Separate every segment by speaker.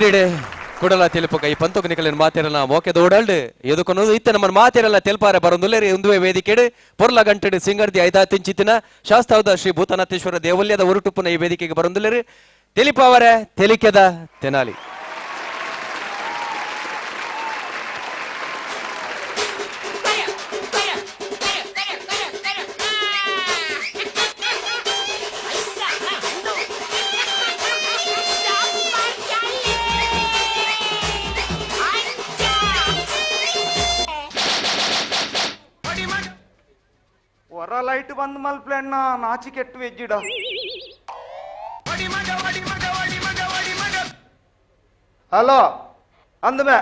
Speaker 1: ಬೈರಿಡೆ ಕುಡಲ ತೆಲುಪುಗ ಈ ಪಂತೊಗು ನಿಕಲಿನ ಮಾತೆರನ ಮೋಕೆದ ಓಡಲ್ಡ್ ಎದುಕೊನೋದು ಇತ್ತೆ ನಮ್ಮ ಮಾತೆರೆಲ್ಲ ತೆಲ್ಪಾರೆ ಬರೊಂದುಲ್ಲೆರ್ ಉಂದುವೆ ವೇದಿಕೆಡ್ ಪೊರ್ಲ ಗಂಟೆಡ್ ಸಿಂಗರ್ದಿ ಐದಾ ತಿಂಚಿತಿನ ಶಾಸ್ತಾವದ ಶ್ರೀ ಭೂತನಾಥೇಶ್ವರ ದೇವಲ್ಯದ ಒರುಟುಪ್ಪುನ ಈ ವೇದಿಕೆಗೆ ಬರೊಂದುಲ್ಲೆರ್ ತೆಲಿಪಾವರೆ ತೆಲಿಕೆದ ತೆನಾಲಿ.
Speaker 2: ಹೊರ ಲೈಟ್ ಬಂದ್ ಮಲ್ಪ್ಲೆಣ್ಣ ನಾಚಿ ಕೆಟ್ಟು ವೆಜ್ಜಿಡ. ಹಲೋ ಅಂದಮೆ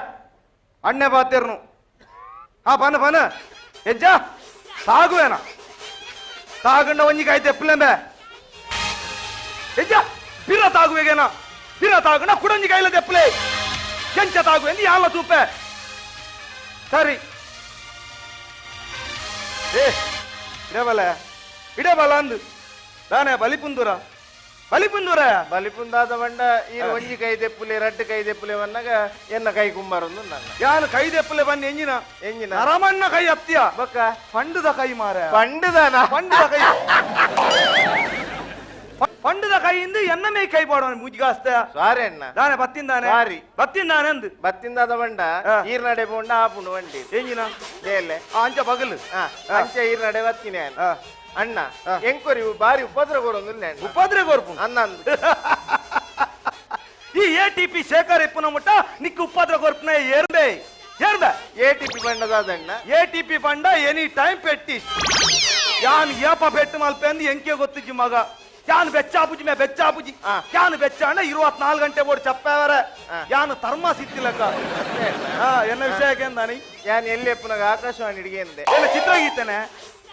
Speaker 2: ಅಣ್ಣೆ ಬಾತೇರ್ನು. ಹಾ ಪನ ಪನ ಎಜ್ಜ ತಾಗುವೇನ ತಾಗಂಡ ಒಂಜಿಕಾಯಿ ತೆಪ್ಪಲೆಂಬೆ ಎಜ್ಜ ಬಿರ ತಾಗುವೆಗೇನ ಬಿರ ತಾಗುಂಡ ಕುಡಂಜಿಕಾಯಿಲ ತೆಪ್ಪಲೆ ಎಂಚ ತಾಗುವೆ ಯಾಲ ತೂಪೆ ಸರಿ. ಏ ಇಡಬಲ ಇಡಬಲ ಅಂದು ದಾನೆ ಬಲಿಪುಂದೂರ ಬಲಿಪುಂದೂರ
Speaker 3: ಬಲಿಪುಂದಾದ ಬಂಡ ಈ ಒಂಜಿ ಕೈ ದೆಪ್ಪುಲೆ ರಡ್ಡು ಕೈ ದೆಪ್ಪುಲೆ ವನ್ನಗ ಎನ್ನ ಕೈ ಕುಂಬಾರೊಂದು ನನ್ನ
Speaker 2: ಯಾನು ಕೈ ದೆಪ್ಪುಲೆ ಬನ್ನಿ ಎಂಜಿನ
Speaker 3: ಎಂಜಿನ
Speaker 2: ನರಮಣ್ಣ ಕೈ ಅತ್ತಿಯ
Speaker 3: ಬೊಕ್ಕ
Speaker 2: ಪಂಡುದ ಕೈ ಮಾರ
Speaker 3: ಪಂಡುದಾನ
Speaker 2: ಪಂಡುದ ಕೈ ಪಂಡುದ ಕೈಯಿಂದ ಎನ್ನಮೇ ಕೈ ಪಾಡೋಣ ಮುಜ್ಗಾಸ್ತ
Speaker 3: ಸಾರಿ ಅಣ್ಣ
Speaker 2: ದಾನೆ ಬತ್ತಿಂದಾನೆ
Speaker 3: ಸಾರಿ.
Speaker 2: ಬತ್ತಿಂದಾನೆ ಅಂದು
Speaker 3: ಬತ್ತಿಂದಾದ ಬಂಡ
Speaker 2: ಆ.
Speaker 3: ಈರ್ನಡೆ ಪೋಂಡ ಆಪುಂಡು ವಂಡಿ
Speaker 2: ಎಂಜಿನ
Speaker 3: ದೇಲೆ
Speaker 2: ಆ, ಅಂಚ ಬಗಲು
Speaker 3: ಆ, ಅಂಚ ಈರ್ನಡೆ ಬತ್ತಿನ
Speaker 2: ಆ.
Speaker 3: ಅಣ್ಣ ಎಂಕೊರಿ ಬಾರಿ ಉಪದ್ರ ಕೊರೊಂದುಲ್ಲೆ ಅಣ್ಣ
Speaker 2: ಉಪದ್ರ ಕೊರ್ಪು
Speaker 3: ಅನ್ನಂದು
Speaker 2: ಈ A T P Shekhar ಇಪ್ಪುನ ಮುಟ್ಟ ನಿಕ್ಕು ಉಪದ್ರ ಕೊರ್ಪುನ ಏರ್ಬೆ ಏರ್ಬೆ.
Speaker 3: A T P ಬಂಡದಾದಣ್ಣ.
Speaker 2: A T P ಬಂಡ ಎನಿ ಟೈಮ್ ಪೆಟ್ಟಿ ಯಾನ್ ಏಪ ಪೆಟ್ಟು ಮಲ್ಪೆ ಅಂದ್ ಎಂಕೆ ಗೊತ್ತಿಜ್ಜಿ ಮಗ. ಯಾನ್ ಬೆಚ್ಚಾಪುಜಿ ಮೇ ಬೆಚ್ಚಾಪುಜಿ.
Speaker 3: ಆ.
Speaker 2: ಯಾನ್ ಬೆಚ್ಚ ಅಣ್ಣ 24 ಗಂಟೆ ಬೋರ್ಡ್ ಚಪ್ಪವರೆ.
Speaker 3: ಆ.
Speaker 2: ಯಾನ್ ಥರ್ಮಾಸ್ ಇತ್ತಿಲಕ್ಕ. ಎನ್ನ ವಿಷಯಕ್ಕೆ ಅಂದಾನಿ.
Speaker 3: ಯಾನ್ ಎಲ್ಲಿ ಎಪ್ಪುನಗ ಆಕಾಶವಾಣಿ ಹಿಡಿಗೆ ಅಂದೆ.
Speaker 2: ಎಲ್ಲ ಚಿತ್ರಗೀತನೆ.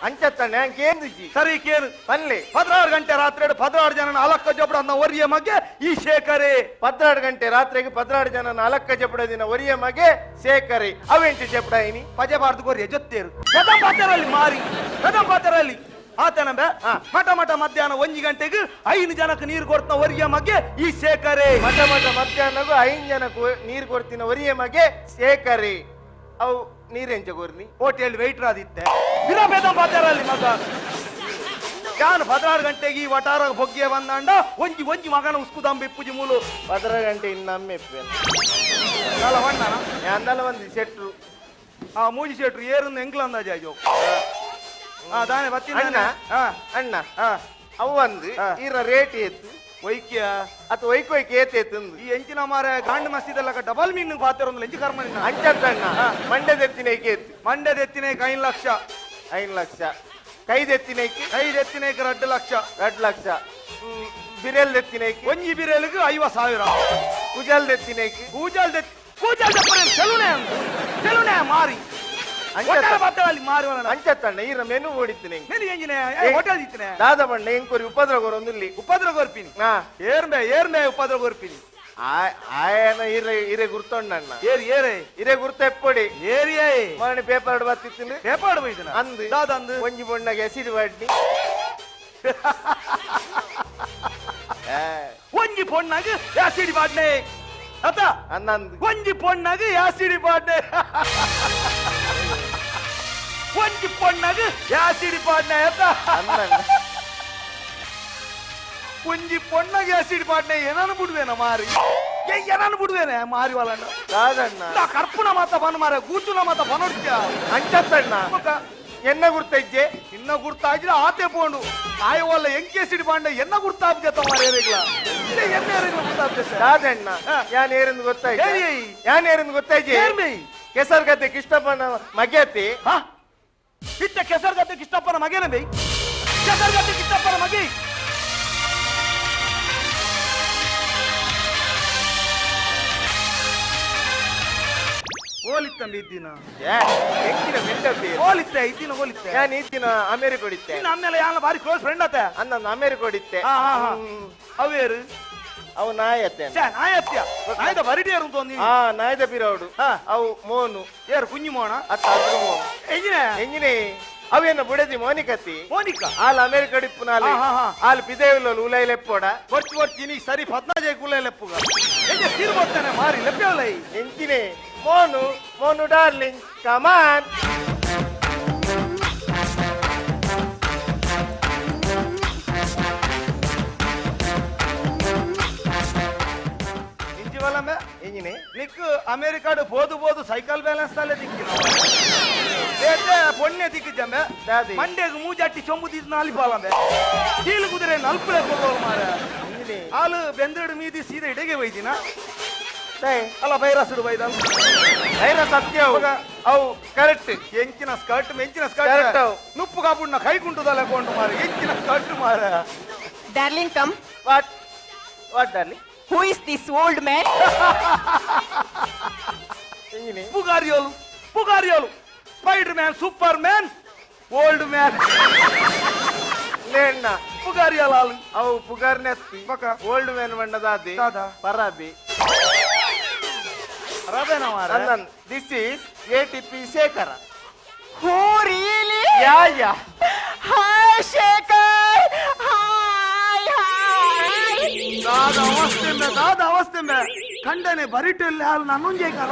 Speaker 3: ಅಂಚತ್ತಣ್ಣ ಯಾನ್ ಕೇಂದ್ರಿಜಿ.
Speaker 2: ಸರಿ ಕೇರು.
Speaker 3: ಪನ್ಲೆ.
Speaker 2: 16 ಗಂಟೆ ರಾತ್ರಿ 16 ಜನ ಅಲಕ್ಕ ಜೋಪಡ ಅಂದ ಒರಿಯ ಮಗೆ ಈ ಶೇಖರೇ.
Speaker 3: 16 ಗಂಟೆ ರಾತ್ರಿಗೆ 16 ಜನ ಅಲಕ್ಕ ಜಪಡ ದಿನ ಒರಿಯ ಮಗೆ ಶೇಖರಿ ಅವೆಂಟು ಜಪಡ ಇನಿ.
Speaker 2: ಪಜೆ ಬಾರ್ದು ಕೊರಿಯ ಜೊತ್ತೇರು ಕದಂ ಪಾತರಲ್ಲಿ ಮಾರಿ ಕದಂ ಪಾತರಲ್ಲಿ ಆತನಂಬೆ ಮಠ ಮಠ ಮಧ್ಯಾಹ್ನ 1 ಗಂಟೆಗೆ 5 ಜನಕ್ಕೆ ನೀರು ಕೊಡ್ತ ಒರಿಯ ಮಗೆ ಈ ಶೇಖರೇ.
Speaker 3: ಮಠ ಮಠ ಮಧ್ಯಾಹ್ನಗೂ 5 ಜನಕ್ಕೂ ನೀರು ಕೊಡ್ತಿನ ಒರಿಯ ಮಗೆ ಶೇಖರಿ ಅವು ನೀರೆಂಚ ಕೊರ್ನಿ.
Speaker 2: ಹೋಟೆಲ್ ವೆಯ್ಟರ್ ಆದಿತ್ತೆ ಬಿರಬೇದಂ ಪಾತರಲ್ಲಿ ಮಗ. ಯಾನು 16 ಗಂಟೆಗೆ ಈ ವಟಾರ ಬೊಗ್ಗೆ ಬಂದಾಂಡ ಒಂಜಿ ಒಂಜಿ ಮಗನ ಉಸ್ಕುದಂಬ ಇಪ್ಪುಜಿ ಮೂಲು.
Speaker 3: 16 ಗಂಟೆ ಇನ್ನು ನಮ್ಮೆ
Speaker 2: ನಲ ವಣ್ಣನ
Speaker 3: ಅಂದಲ ಒಂದು ಸೆಟ್ರು.
Speaker 2: ಆ ಮೂಜಿ ಶೆಟ್ರು ಏರುಂದು ಎಂಕ್ಲ ಅಂದಾಜು ಅಯ್ಯೋ. ಆ ದಾನೆ ಬತ್ತಿನ
Speaker 3: ಅಣ್ಣ.
Speaker 2: ಹಾ
Speaker 3: ಅಣ್ಣ
Speaker 2: ಹಾ
Speaker 3: ಅವು ಒಂದು
Speaker 2: ಆ.
Speaker 3: ಈರ ರೇಟ್ ಏತು.
Speaker 2: ವೈಕ್ಯ
Speaker 3: ಅಥವಾ ಒಯ್ಕ್ ಒಯ್ಕ್ ಏತ್ ಏತುಂದು.
Speaker 2: ಈ ಎಂಚಿನ ಮಾರೆ ಗಾಂಡ್ ಮಸ್ತಿದೆಲ್ಲ ಡಬಲ್ ಮೀನ್ ಪಾತ್ರ ಎಂಚಿ ಕರ್ಮ ನಿನ್ನ.
Speaker 3: ಅಂಚತ್ತಣ್ಣ ಮಂಡ್ಯದ ಎತ್ತಿನೈಕೆ ಏತು.
Speaker 2: ಮಂಡ್ಯದ ಎತ್ತಿನೈಕ್ 5 ಲಕ್ಷ.
Speaker 3: 5 ಲಕ್ಷ. ಕೈದ ಎತ್ತಿನೈಕ್
Speaker 2: ಕೈದ ಎತ್ತಿನೈಕ್ 2 ಲಕ್ಷ.
Speaker 3: 2 ಲಕ್ಷ. ಬಿರೆಲ್ ಎತ್ತಿನೈಕ್
Speaker 2: ಒಂಜಿ ಬಿರೆಲ್ಗೆ 50,000.
Speaker 3: ಕುಜಲ್ ಎತ್ತಿನೈಕ್
Speaker 2: ಕೂಜಲ್ ಕೂಜಲ್ ಚೆಲುನೆ ಚೆಲುನೆ ಮಾರಿ ಒಟ್ಟಾರೆ ಬತ್ತವಲ್ಲಿ ಮಾರಿ ವಲನ.
Speaker 3: ಅಂಚತ್ತಣ್ಣ ಈರ ಮೆನು ಓಡಿತ್ತು ನಿಂಗೆ.
Speaker 2: ಮೆನು ಎಂಜಿನ ಹೋಟೆಲ್ ಇತ್ತನೆ.
Speaker 3: ದಾದ ಬಣ್ಣ ಎಂಕೊರಿ ಉಪದ್ರ ಕೊರೊಂದುಲ್ಲಿ.
Speaker 2: ಉಪದ್ರ ಕೊರ್ಪಿನಿ.
Speaker 3: ಹಾ.
Speaker 2: ಏರ್ಮೆ ಏರ್ಮೆ ಉಪದ್ರ ಕೊರ್ಪಿನಿ.
Speaker 3: ಆಯನ ಇರೆ ಇರೆ ಗುರ್ತೊಂಡಣ್ಣ.
Speaker 2: ಏರ್ ಏರೇ
Speaker 3: ಇರೆ ಗುರ್ತ ಎಪ್ಪೊಡಿ.
Speaker 2: ಏರಿಯೇ
Speaker 3: ಮರಣಿ ಪೇಪರ್ ಬತ್ತಿತ್ತು.
Speaker 2: ಪೇಪರ್ ಬೈದನ
Speaker 3: ಅಂದು
Speaker 2: ದಾದ ಅಂದು
Speaker 3: ಒಂಜಿ ಬೊಣ್ಣಗೆ ಹಸಿರು ಬಾಡ್ನಿ.
Speaker 2: ಒಂಜಿ ಪೊಣ್ಣಗೆ ಆಸಿಡ್ ಬಾಡ್ನೆ ಅತ್ತ
Speaker 3: ಅನ್ನಂದು
Speaker 2: ಒಂಜಿ ಪೊಣ್ಣಗೆ ಆಸಿಡ್ ಬಾಡ್ನೆ ಒಂಜಿ ಪೊಣ್ಣಗೆ ಆಸಿಡ್ ಬಾಡ್ನೆ ಅತ್ತ
Speaker 3: ಅನ್ನಣ್ಣ
Speaker 2: ಒಂಜಿ ಪೊಣ್ಣಗೆ ಆಸಿಡ್ ಬಾಡ್ನೆ ಏನನು ಬಿಡುವೇನ ಮಾರಿ ಏ ಏನನು ಬಿಡುವೇನೆ ಮಾರಿ ವಲಣ್ಣ.
Speaker 3: ದಾದಣ್ಣ
Speaker 2: ನಾ ಕರ್ಪುನ ಮಾತ ಬನ್ ಮಾರ ಗೂಚುನ ಮಾತ ಬನೊಡ್ತ್ಯ.
Speaker 3: ಅಂಚತ್ತಣ್ಣ ಎನ್ನ ಗುರ್ತ ಇಜ್ಜೆ.
Speaker 2: ಇನ್ನ ಗುರ್ತಾಜಿರ ಆತೆ ಪೋಂಡು ಆಯವಲ್ಲ ಎಂಕೇಸಿಡಿ ಬಾಂಡೆ ಎನ್ನ ಗುರ್ತಾಬ್ಜತ್ತ ಮಾರ ಏರಿಗ್ಲ ಎನ್ನ ಏರಿಗ್ಲ ಗುರ್ತಾಬ್ಜತ್ತ.
Speaker 3: ದಾದಣ್ಣ ಯಾನ್ ಏರಿಂದು ಗೊತ್ತಾಯ್ತು.
Speaker 2: ಏರಿ.
Speaker 3: ಯಾನ್ ಏರಿಂದು ಗೊತ್ತಾಯ್ತು.
Speaker 2: ಏರ್ಮೆ.
Speaker 3: ಕೆಸರ್ಗದ್ದೆ ಕೃಷ್ಣಪ್ಪನ ಮಗೆತಿ.
Speaker 2: ಹಾ ಇತ್ತ ಕೆಸರ್ಗದ್ದೆ ಕೃಷ್ಣಪ್ಪನ ಮಗೇನ ಬೈ ಕೆಸರ್ಗದ್ದೆ ಕೃಷ್ಣಪ್ಪನ ಮಗೆ. ಹೋಲಿತ್ತಂಬಿ ಇದ್ದಿನ.
Speaker 3: ಎಂಕಿನ ಬಿಲ್ಡಪ್.
Speaker 2: ಹೋಲಿತ್ತೆ ಇದ್ದಿನ ಹೋಲಿತ್ತೆ.
Speaker 3: ಯಾನ್ ಇದ್ದಿನ ಅಮೇರಿಕ ಹೊಡಿತ್ತೆ.
Speaker 2: ನೀನು ಆಮೇಲೆ ಯಾನ ಬಾರಿ ಕ್ಲೋಸ್ ಫ್ರೆಂಡ್ ಆತ.
Speaker 3: ಅಂದ ಅಮೇರಿಕ ಹೊಡಿತ್ತೆ.
Speaker 2: ಹಾ ಹಾ ಹಾ ಅವೇರು
Speaker 3: ಅವು ನಾಯತ್ತೆ.
Speaker 2: ಛೇ ನಾಯತ್ಯ ನಾಯ್ದ ಬರಿಟಿಯರು ಅಂತ ಒಂದು.
Speaker 3: ಆ ನಾಯ್ದ ಬಿರೌಡು.
Speaker 2: ಹಾ.
Speaker 3: ಅವು ಮೋನು.
Speaker 2: ಏರು ಕುಂಜಿ ಮೋಣ.
Speaker 3: ಅತ್ತ ಅದ್ರ ಮೋನು.
Speaker 2: ಎಂಜಿನ
Speaker 3: ಎಂಜಿನೇ. ಅವೇನ ಬುಡದಿ ಮೋನಿಕತಿ.
Speaker 2: ಮೋನಿಕಾ.
Speaker 3: ಆಲ್ ಅಮೆರಿಕ ಇಪ್ಪುನಾಲ್.
Speaker 2: ಹಾ, ಹಾ, ಹಾ.
Speaker 3: ಆಲ್ ಪಿದೇವುಲ ಉಲೈ ಲೆಪ್ಪೋಡ.
Speaker 2: ಬರ್ಚಿ ಬರ್ಚಿ ನೀ ಸರಿ ಪದ್ನಾಜೆ ಕುಲ್ಲ ಲೆಪ್ಪುಗ ಎಂಜ ತೀರ್ಬೋತಾನೆ ಮಾರಿ ಲೆಪ್ಪೇವಲೈ.
Speaker 3: ಎಂಚಿನೆ ಮೋನು ಮೋನು ಡಾರ್ಲಿಂಗ್ ಕಮಾನ್.
Speaker 2: ಇಂಚಿ ವಲಮೆ.
Speaker 3: ಎಂಜಿನೆ.
Speaker 2: ನಿಕ್ ಅಮೆರಿಕಾಡು ಬೋದು ಬೋದು ಸೈಕಲ್ ಬ್ಯಾಲೆನ್ಸ್ ತಲೆ ದಿಕ್ಕಿನ ಬೇತೆ ಪೊಣ್ಣೆ ದಿಕ್ಕಿಜಂಬೆ.
Speaker 3: ದಾದಿ.
Speaker 2: ಮಂಡೆಗ್ ಮೂಜಾಟಿ ಚೊಂಬು ದೀದ್ ನಾಲಿ ಪಾಲಂಬೆ ಕೀಲು ಕುದುರೆ ನಲ್ಪುಳೆ ಕೊಲ್ಲೋರು ಮಾರ.
Speaker 3: ಎಂಜಿನೆ.
Speaker 2: ಆಲು ಬೆಂದ್ರಡು ಮೀದಿ ಸೀದೆ ಇಡೆಗೆ ಒಯ್ದಿನ.
Speaker 3: ದೈ.
Speaker 2: ಅಲ್ಲ ಬೈರಾಸುಡು ಬೈದಲ್.
Speaker 3: ಐರ ಸತ್ಯ ಅವು. ಅವು ಕರೆಕ್ಟ್.
Speaker 2: ಎಂಚಿನ ಸ್ಕರ್ಟ್ ಮೆಂಚಿನ
Speaker 3: ಸ್ಕರ್ಟ್
Speaker 2: ಸ್ಕರ್ಟ್
Speaker 3: ಅವು.
Speaker 2: ನುಪ್ಪು ಕಾಪುಣ್ಣ ಕೈ ಕುಂಟುದಲ್ಲ ಕೊಂಡು ಮಾರ ಎಂಚಿನ ಸ್ಕರ್ಟ್ ಮಾರ.
Speaker 4: Darling, come.
Speaker 3: What what darling?
Speaker 4: Who is this old man?
Speaker 3: ಎಂಜಿನೆ.
Speaker 2: ಪುಗಾರಿಯೋಲು ಪುಗಾರಿಯೋಲು spider man super man old man.
Speaker 3: ಲೇಣ್ಣ.
Speaker 2: ಪುಗಾರಿಯೋಲ ಆಲು.
Speaker 3: ಅವು ಪುಗಾರ್ನೆತ್ತಿ.
Speaker 2: ಬೊಕ?
Speaker 3: ಓಲ್ಡ್ ಮ್ಯಾನ್ ಬಣ್ಣದಾದಿ.
Speaker 2: ದಾದ?
Speaker 3: ಪರಾಬಿ.
Speaker 2: ರಬೇನ ಮಾರ.
Speaker 3: ನನ್ನನ್ this is ATP Shekhara.
Speaker 4: Who really?
Speaker 3: Yeah yeah.
Speaker 4: Hi, Shekhar. Hi, hi.
Speaker 2: ದಾದ ಅವಸ್ಥೆ ಮೇ ದಾದ ಅವಸ್ಥೆ ಮೇ ಕಂಡನೆ ಬರಿಟೆಲ್ಲ ಹಾಲು ನನ್ನೊಂಜೆ ಕಾಲ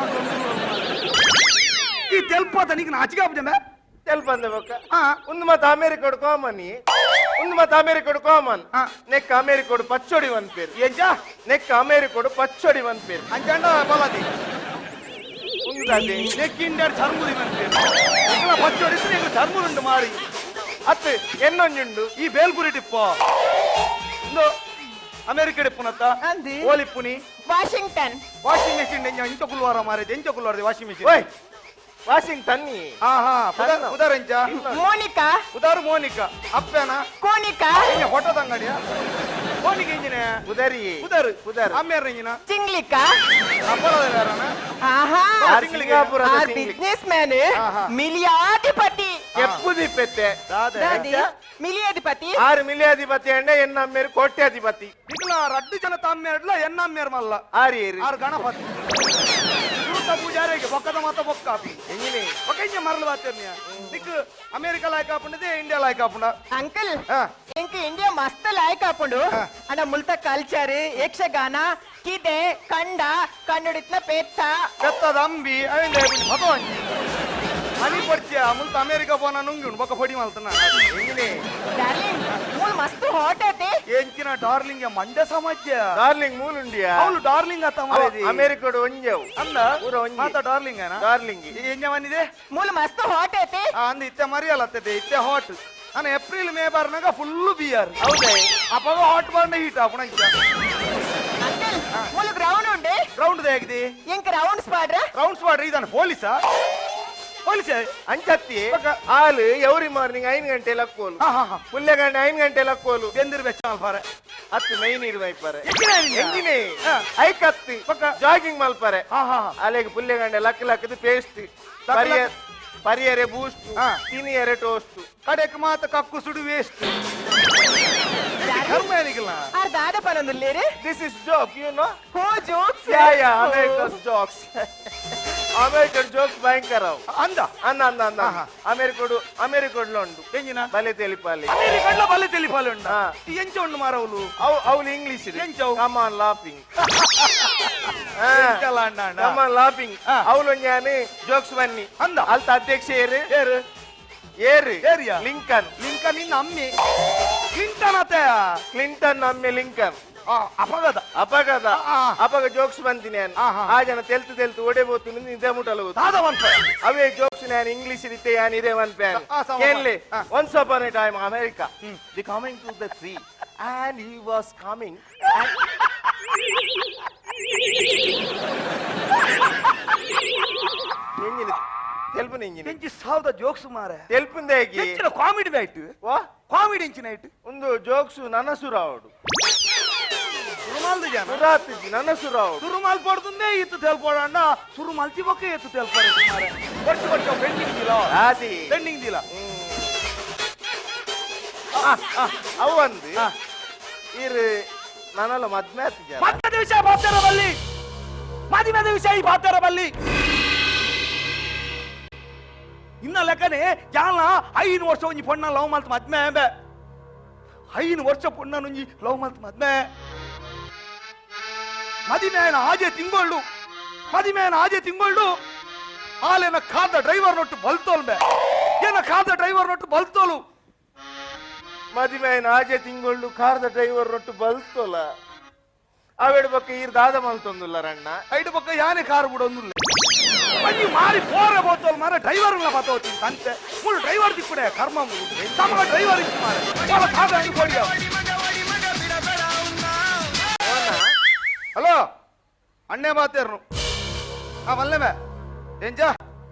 Speaker 2: ಈ ತೆಲ್ಪಾತ ನೀಗ ನಾಚಿಕೆ ಆಪುಜೆ ಮೇ.
Speaker 3: ತೆಲ್ಪಂದೆ ಬೊಕ್ಕ.
Speaker 2: ಹಾ.
Speaker 3: ಒಂದು ಮತ ಅಮೆರಿಕಡು ಕಾಮನ್, ಒಂದು ಮತ ಅಮೆರಿಕಡು ಕಾಮನ್.
Speaker 2: ಹಾ.
Speaker 3: ನೆಕ್ ಅಮೆರಿಕಡು ಪಚ್ಚೊಡಿ ಪೇರು.
Speaker 2: ಎಂಜ?
Speaker 3: ನೆಕ್ ಅಮೆರಿಕಡು ಪಚ್ಚೊಡಿ ಪೇರು.
Speaker 2: ಅಂಚಂಡ ಬಲದಿ.
Speaker 3: ಉಂದಾದೆ.
Speaker 2: ನೆಕ್ ಇಂಡಿಯಾ ಚರ್ಮುರಿ ಮನ್ಪೇರು ನಿಕ್ಲ ಪಚ್ಚೊಡಿ ಇತ್ತು ನಿಕ್ಲ ಚರ್ಮುರಿ ಉಂಟು ಮಾರಿ.
Speaker 3: ಅತ್ತು ಎನ್ನೊಂಜುಂಡು.
Speaker 2: ಈ ಬೇಲ್ಪುರಿ ಟಿಪ್ಪು ಇಂದು ಅಮೆರಿಕ ಡಿಪ್ಪುನತ್ತ.
Speaker 4: ಅಂದಿ.
Speaker 2: ಓಲಿಪ್ಪುನಿ.
Speaker 4: ವಾಷಿಂಗ್ಟನ್.
Speaker 2: ವಾಷಿಂಗ್ ಮೆಷಿನ್ ಎಂಚ ಕುಲ್ವಾರ ಮಾರಿ ಎಂಚ ಕುಲ್ವಾರ ವಾಷಿಂಗ್ ಮೆಷಿನ್.
Speaker 3: ಓಯ್ ವಾಷಿಂಗ್ಟನ್.
Speaker 2: ಹಾ ಹಾ ಉದಾರ ಎಂಚ?
Speaker 4: ಮೋನಿಕಾ.
Speaker 2: ಉದಾರು ಮೋನಿಕಾ ಅಪ್ಪನ.
Speaker 4: ಕೋನಿಕಾ.
Speaker 2: ಎಂಜ ಫೋಟೋ ತಂಗಡಿಯ ಮೋನಿಕಾ ಇಂಜಿನ.
Speaker 3: ಉದರಿ.
Speaker 2: ಉದಾರು.
Speaker 3: ಉದಾರು.
Speaker 2: ಅಮ್ಮೇರ ಇಂಜಿನ.
Speaker 4: ಚಿಂಗ್ಲಿಕಾ.
Speaker 2: ಅಪ್ಪಳದ ಬೇರನ.
Speaker 4: ಆಹಾ.
Speaker 3: ಆರ್ ಸಿಂಗಾಪುರದ
Speaker 4: ಆರ್
Speaker 3: ಸಿಂಗ್ಲಿ.
Speaker 4: Businessman.
Speaker 2: ಆಹಾ.
Speaker 4: ಮಿಲಿಯಾಧಿಪತಿ.
Speaker 3: ಕೆಪ್ಪುದಿ ಪೆತ್ತೆ.
Speaker 2: ದಾದ.
Speaker 4: ದಾದಿ ಮಿಲಿಯಾಧಿಪತಿ.
Speaker 3: ಆರು ಮಿಲಿಯಾಧಿಪತಿ ಅಂಡ ಎನ್ನಮ್ಮೇರು ಕೋಟ್ಯಾಧಿಪತಿ.
Speaker 2: ನಿಕ್ಲ ರಡ್ಡು ಜನ ತಮ್ಮೇರ್ಲ ಎನ್ನಮ್ಮೇರ್ ಮಲ್ಲ.
Speaker 3: ಆರು ಏರು.
Speaker 2: ಆರು ಗಣಪತಿ ಸುರುತ ಪೂಜಾರಿಗೆ ಬೊಕ್ಕದ ಮಾತ ಬೊಕ್ಕ ಆಪಿ.
Speaker 3: ಎಂಜಿನಿ.
Speaker 2: ಬೊಕ್ಕ ಇಂಜ ಮರಳು ಬಾತೇರ್ನಿಯ ನಿಕ್ ಅಮೆರಿಕ ಲಾಯ್ಕ ಆಪುಂಡದೆ ಇಂಡಿಯಾ ಲಾಯ್ಕ ಆಪುಂಡ.
Speaker 4: ಅಂಕಲ್.
Speaker 2: ಹಾ.
Speaker 4: ಇಂಕ ಇಂಡಿಯಾ ಮಸ್ತ್ ಲಾಯ್ಕ್ ಆಪುಂಡು.
Speaker 2: ಹಾ.
Speaker 4: ಅಣ್ಣ ಮುಲ್ತ ಕಲ್ಚರ್ ಯಕ್ಷಗಾನ ಕಿದೆ ಕಂಡ ಕಣ್ಣುಡಿತ್ನ ಪೆತ್ತ.
Speaker 2: ಪೆತ್ತದ ಅಂಬಿ ಅವಿಂದ ಭಗವಂಜಿ ಹನಿ ಪಡ್ಚಿಯ ಮುಲ್ತ ಅಮೆರಿಕ ಪೋನ ನುಂಗಿ ಉಂಡು ಬೊಕ್ಕ ಪೊಡಿ ಮಲ್ತನ.
Speaker 3: ಎಂಜಿನಿ.
Speaker 4: ಡಾರ್ಲಿಂಗ್ ಮೂಲ್ ಮಸ್ತ್ ಹಾಟ್ ಐತಿ.
Speaker 2: ಎಂಚಿನ ಡಾರ್ಲಿಂಗ್ ಮಂಡ್ಯ ಸಮಾಜ.
Speaker 3: ಡಾರ್ಲಿಂಗ್ ಮೂಲುಂಡಿಯಾ.
Speaker 2: ಅವಳು ಡಾರ್ಲಿಂಗ್ ಅತ್ತ ಮಾರೇದಿ.
Speaker 3: ಅಮೆರಿಕಡು ಒಂಜೆವು.
Speaker 2: ಅಂದ.
Speaker 3: ಊರ ಒಂಜಿ.
Speaker 2: ಮಾತ ಡಾರ್ಲಿಂಗ್ ಏನ?
Speaker 3: ಡಾರ್ಲಿಂಗ್.
Speaker 2: ಎಂಜ ಮನಿದೆ.
Speaker 4: ಮೂಲ್ ಮಸ್ತ್ ಹಾಟ್ ಐತಿ.
Speaker 2: ಆ, ಅಂದ್ ಇತ್ತೆ ಮರಿಯಲ್ಲ ಅತ್ತದೆ ಇತ್ತೆ ಹಾಟ್ ನಾನು ಏಪ್ರಿಲ್ ಮೇ ಬಾರ್ನಾಗ ಫುಲ್ ಬಿಯರ್.
Speaker 3: ಹೌದೇ.
Speaker 2: ಅಪ್ಪಗ ಹಾಟ್ ಬಾರ್ನ ಹೀಟ್ ಆಪುಣ ಇಂಚ.
Speaker 4: ಅಂಕಲ್ ಮೂಲು ಗ್ರೌಂಡ್ ಉಂಡೆ.
Speaker 2: ಗ್ರೌಂಡ್ ಹೇಗಿದೆ.
Speaker 4: ಇಂಕ ರೌಂಡ್ಸ್ ಪಾಡ್ರ.
Speaker 2: ರೌಂಡ್ಸ್ ಮಾಡ್ರಿ ಇದಾನೆ ಪೊಲೀಸಾ ಪೊಲೀಸೇ.
Speaker 3: ಅಂಚತ್ತಿ.
Speaker 2: ಬೊಕ್ಕ.
Speaker 3: ಹಾಲು ಎವ್ರಿ ಮಾರ್ನಿಂಗ್ 5 ಗಂಟೆ ಲಕ್ಕೋಲು.
Speaker 2: ಹಾ ಹಾ ಹಾ.
Speaker 3: ಪುಲ್ಲೆಗಂಡೆ 5 ಗಂಟೆ ಲಕ್ಕೋಲು.
Speaker 2: ಬೆಂದಿರ್ ಬೆಚ್ಚ ಮಲ್ಪಾರೆ.
Speaker 3: ಅತ್ತು ಮೈ ನೀರು ಮೈಪಾರೆ.
Speaker 2: ಎಂಚಿನ ಇವ್ನ?
Speaker 3: ಎಂಜಿನಿ.
Speaker 2: ಹಾ.
Speaker 3: ಐಕತ್ತಿ.
Speaker 2: ಬೊಕ್ಕ.
Speaker 3: ಜಾಗಿಂಗ್ ಮಲ್ಪಾರೆ.
Speaker 2: ಹಾ ಹಾ ಹಾ.
Speaker 3: ಅಲೆಗ್ ಪುಲ್ಲೆಗಂಡೆ ಲಕ್ ಲಕ್ಕದ ಪೇಸ್ಟ್.
Speaker 2: ಲಕ್
Speaker 3: ಪರಿಯರ್ ಪರಿಯರೆ ಬೂಸ್ಟ್.
Speaker 2: ಹಾ.
Speaker 3: ತಿನಿಯರೆ ಟೋಸ್ಟ್.
Speaker 2: ಕಡೆಕ್ ಮಾತ ಕಕ್ಕು ಸುಡು ವೇಸ್ಟ್ ಕರ್ಮ ಏನಿಗಿಲ್ಲ.
Speaker 4: ಆರ್ ದಾದ ಪನೊಂದುಲ್ಲೇರು.
Speaker 3: This is joke you know.
Speaker 4: ಹೋ jokes.
Speaker 3: Yeah yeah American jokes. American jokes ಭಯಂಕರ ಅವು.
Speaker 2: ಅಂದ.
Speaker 3: ಅಂದ ಅಂದ ಅಂದ.
Speaker 2: ಆಹಾ.
Speaker 3: ಅಮೆರಿಕಡು ಅಮೆರಿಕಡ್ಲ ಉಂಡು.
Speaker 2: ಎಂಜಿನ?
Speaker 3: ಬಲೆ ತೆಲಿಪಾಲಿ.
Speaker 2: ಅಮೆರಿಕಡ್ಲ ಬಲೆ ತೆಲಿಪಾಲಿ ಉಂಡ.
Speaker 3: ಹಾ.
Speaker 2: ಎಂಚ ಉಂಡು ಮಾರವಲು.
Speaker 3: ಅವು ಅವಳು ಇಂಗ್ಲಿಷ್.
Speaker 2: ಎಂಚವು?
Speaker 3: ಕಮ್ ಆನ್ ಲಾಫಿಂಗ್.
Speaker 2: ಎಂಚಲ ಅಂಡ ಅಂಡ.
Speaker 3: ಕಮ್ ಆನ್ ಲಾಫಿಂಗ್.
Speaker 2: ಹಾ.
Speaker 3: ಅವಳು ಜ್ಞಾನಿ ಜೋಕ್ಸ್ ಬನ್ನಿ.
Speaker 2: ಅಂದ.
Speaker 3: ಅಲ್ತ ಅಧ್ಯಕ್ಷ ಏರು.
Speaker 2: ಏರು.
Speaker 3: ಏರು.
Speaker 2: ಏರಿಯಾ?
Speaker 3: ಲಿಂಕನ್.
Speaker 2: ಲಿಂಕನ್ ನಿನ್ನ ಅಮ್ಮಿ ಕ್ಲಿಂಟನ್ ಅತ್ತೆ.
Speaker 3: ಕ್ಲಿಂಟನ್ ಅಮ್ಮೆ ಲಿಂಕನ್.
Speaker 2: ಅಪಗದ.
Speaker 3: ಅಪಗದ.
Speaker 2: ಆ, ಆ.
Speaker 3: ಅಪಗ ಜೋಕ್ಸ್ ಬಂತೀನಿ ನಾನು.
Speaker 2: ಆ, ಹಾ.
Speaker 3: ಆ ಜನ ತೆಲ್ತು ತೆಲ್ತು ಒಡೆ ಬೋತು ನಿಂದೆ ಮುಟ್ಟಲು ಹೋತು.
Speaker 2: ದಾದ ಬಂತ.
Speaker 3: ಅವೇ ಜೋಕ್ಸ್ ನಾನು ಇಂಗ್ಲಿಷ್ ರೀತೆ ಯಾನ್ ಇದೇ ಒನ್ ಪ್ಯಾನ್.
Speaker 2: ಆ, ಸಮ.
Speaker 3: ಕೇನ್ಲೆ.
Speaker 2: ಆ.
Speaker 3: Once upon a time America the coming to the tree and he was coming. ಎಂಜಿನ ತೆಲ್ಪುನ ಎಂಜಿನ.
Speaker 2: ಎಂಚಿ ಸಾವಿರದ ಜೋಕ್ಸ್ ಮಾರೆ.
Speaker 3: ತೆಲ್ಪುಂದೇಗಿ.
Speaker 2: ಎಂಚಿನ ಕಾಮಿಡಿ ಬ್ಯಾಟ್.
Speaker 3: ವಾ.
Speaker 2: ಕಾಮಿಡಿ ಎಂಚಿನ ಐಟ್.
Speaker 3: ಒಂದು ಜೋಕ್ಸ್ ನನಸುರಾವಡು.
Speaker 2: ಸುರುಮಾಲ್ದು ಜನ.
Speaker 3: ಸುರಾತಿಜಿ ನನಸುರಾವಡು.
Speaker 2: ಸುರುಮಾಲ್ ಪಡ್ದುಂದೇ ಇತ್ತು ತೇಲ್ಪೋಡಣ್ಣ ಸುರುಮಾಲ್ತಿ ಬೊಕ್ಕ ಎತ್ತು ತೇಲ್ಪೋಡ ಮಾರೆ. ಕೊಡ್ಚು ಕೊಡ್ಚು ಪೆಂಡಿಂಗ್ ದಿಲ.
Speaker 3: ಆದಿ.
Speaker 2: ಪೆಂಡಿಂಗ್ ದಿಲ.
Speaker 3: ಅವು ಒಂದು.
Speaker 2: ಆ.
Speaker 3: ಇರು ನನಲ ಮದ್ಮೆ ಆತಿಜ.
Speaker 2: ಮದ್ಮೆದ ವಿಷಯ ಬಾಪ್ತಾರ ಬಲ್ಲಿ. ಮದಿಮೆದ ವಿಷಯ ಈ ಬಾಪ್ತಾರ ಬಲ್ಲಿ. ಇನ್ನ ಲೆಕ್ಕನೆ ಯಾಲ 5 ವರ್ಷ ಒಂಜಿ ಪೊಣ್ಣ ಲವ್ ಮಲ್ತ್ ಮದ್ಮೆ ಬೆ 5 ವರ್ಷ ಪೊಣ್ಣ ಒಂಜಿ ಲವ್ ಮಲ್ತ್ ಮದ್ಮೆ ಮದಿಮೇನ ಆಜೆ ತಿಂಗೊಳ್ಳು ಮದಿಮೇನ ಆಜೆ ತಿಂಗೊಳ್ಳು ಆಲೇನ ಕಾದ ಡ್ರೈವರ್ ನೊಟ್ಟು ಬಲ್ತೋಲ್ ಬೆ ಏನ ಕಾದ ಡ್ರೈವರ್ ನೊಟ್ಟು ಬಲ್ತೋಲು
Speaker 3: ಮದಿಮೇನ ಆಜೆ ತಿಂಗೊಳ್ಳು ಕಾರ್ದ ಡ್ರೈವರ್ ನೊಟ್ಟು ಬಲ್ತೋಲ ಅವೆಡು ಬೊಕ್ಕ ಈರ್ ದಾದ ಮಲ್ತೊಂದುಲ್ಲ ರಣ್ಣ
Speaker 2: ಐಡು ಬೊಕ್ಕ ಯಾನೆ ಕಾರ್ ಬಿಡೊಂದುಲ್ಲ ಒಂಜಿ ಮಾರಿ ಪೋರೆ ಬೋತೋಲ್ ಮಾರ ಡ್ರೈವರ್ ಬತ್ತೋತಿ ಅಂತೆ ಮುಳು ಡ್ರೈವರ್ ದಿಕ್ಕುಡೆ ಕರ್ಮ ಮುಳು ತಮ್ಮ ಡ್ರೈವರ್ ಇತ್ತು ಮಾರೆ వాళ్ళ ಕಾದ ಅಂಗಿ ಕೊಡಿಯ. ಹಲೋ ಅಣ್ಣೆ ಮಾತೇರ್ನು ಆ ಮಲ್ಲೆಮೆ ಎಂಜಾ